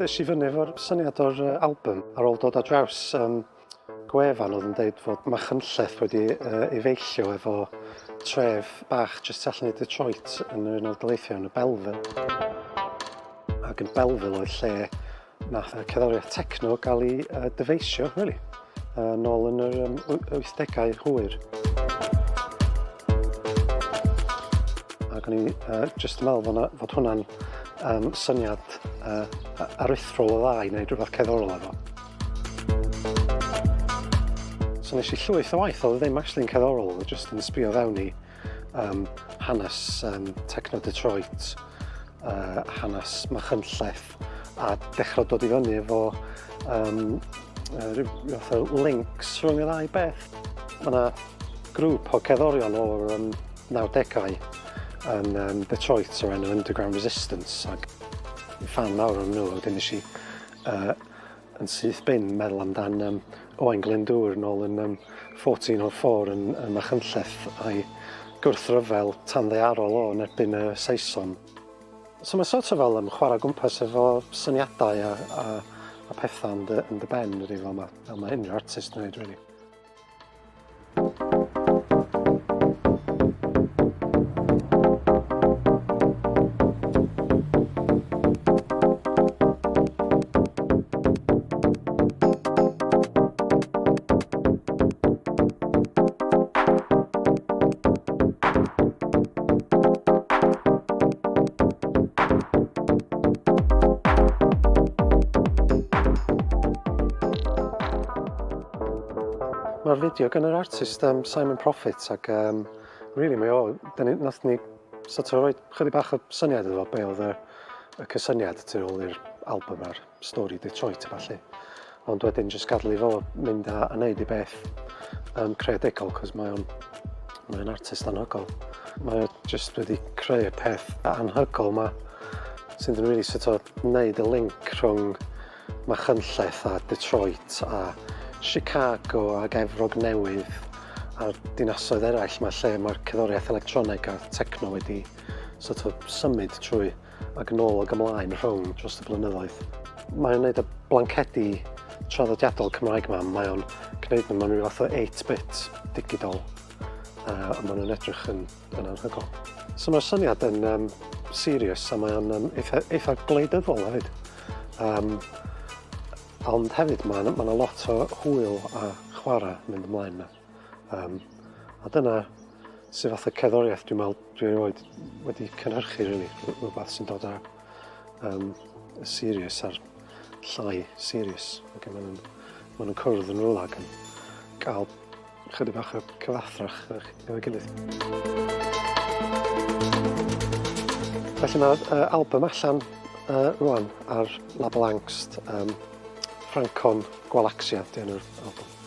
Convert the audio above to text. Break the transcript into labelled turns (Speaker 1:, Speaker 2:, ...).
Speaker 1: Des i fyny efo'r syniad o'r album ar ôl dod ar draws um, gwefan oedd yn deud fod Machynlleth wedi uh, efeillio efo tref bach jyst tu allan i Detroit yn yr Unol Daleithiau yn y Belleville. Ac yn Belleville oedd lle nath y cerddoriaeth techno gael ei uh, dyfeisio, really, uh, nôl yn yr um, 80au hwyr. Ac o'n i uh, jyst yn meddwl fod, fod hwnna'n um, syniad uh, aruthrol o dda i wneud rhywbeth cerddorol efo. So nes i llwyth o waith oedd ddim actually'n cerddorol, oedd jyst yn sbio fewn i um, hanes um, Techno Detroit, uh, hanes Machynlleth, a dechrau dod i fyny efo um, rhyw fath o links rhwng y ddau beth. Mae yna grŵp o cerddorion o'r um, 90au yn um, Detroit o'r enw Underground Resistance ac fan mawr o'n nhw, wedyn nes i uh, yn syth bin meddwl amdan um, Owain Glyndŵr nôl yn um, 1404 yn, yn Machynlleth a'i gwrthryfel tanddaearol o yn erbyn y Saeson. So mae sort of fel um, chwarae gwmpas efo syniadau a, a, a pethau yn dy, yn dy ben, really, fel mae, fel mae unrhyw artist yn gwneud, really. Mae'r fideo gan yr artist um, Simon Profit ac um, really mae o, dyn ni, nath ni sort of rhoi chydig bach o syniad iddo fo be oedd y, y cysyniad tu ôl i'r album a'r stori Detroit a ballu. Ond wedyn jyst gadael i fo mynd a, a neud i beth um, creadigol, cos mae o'n mae o'n artist anhygoel. Mae o jyst wedi creu y peth anhygoel ma sydd yn really sort of neud y link rhwng Machynlleth a Detroit a Chicago ag Efrog Newydd a'r dinasoedd eraill 'ma lle mae'r cerddoriaeth electroneg a techno wedi sort of symud trwy ac yn ôl ac ymlaen rhwng dros y blynyddoedd. Mae o'n neud y blancedi traddodiadol Cymraeg 'ma, mae o'n gwneud nhw mewn rhyw fath o 8-bit digidol a maen nhw'n edrych yn, yn anhygoel. So mae'r syniad yn um, serious a mae o'n um, eitha, eitha gwleidyddol hefyd. Um, ond hefyd mae yna ma lot o hwyl a chwarae mynd ymlaen yna. Um, a dyna sydd fath o cerddoriaeth dwi'n meddwl dwi erioed wedi cynhyrchu, really, rhywbeth sy'n dod â um, y serious a'r llai serious. Ac maen nhw'n ma nhw cwrdd yn rhywle ac yn cael chydig bach o cyfathrach efo'i gilydd. Felly mae uh, album allan uh, rwan ar label Angst, um, Ffrancon Gwalaxia, di enw'r album.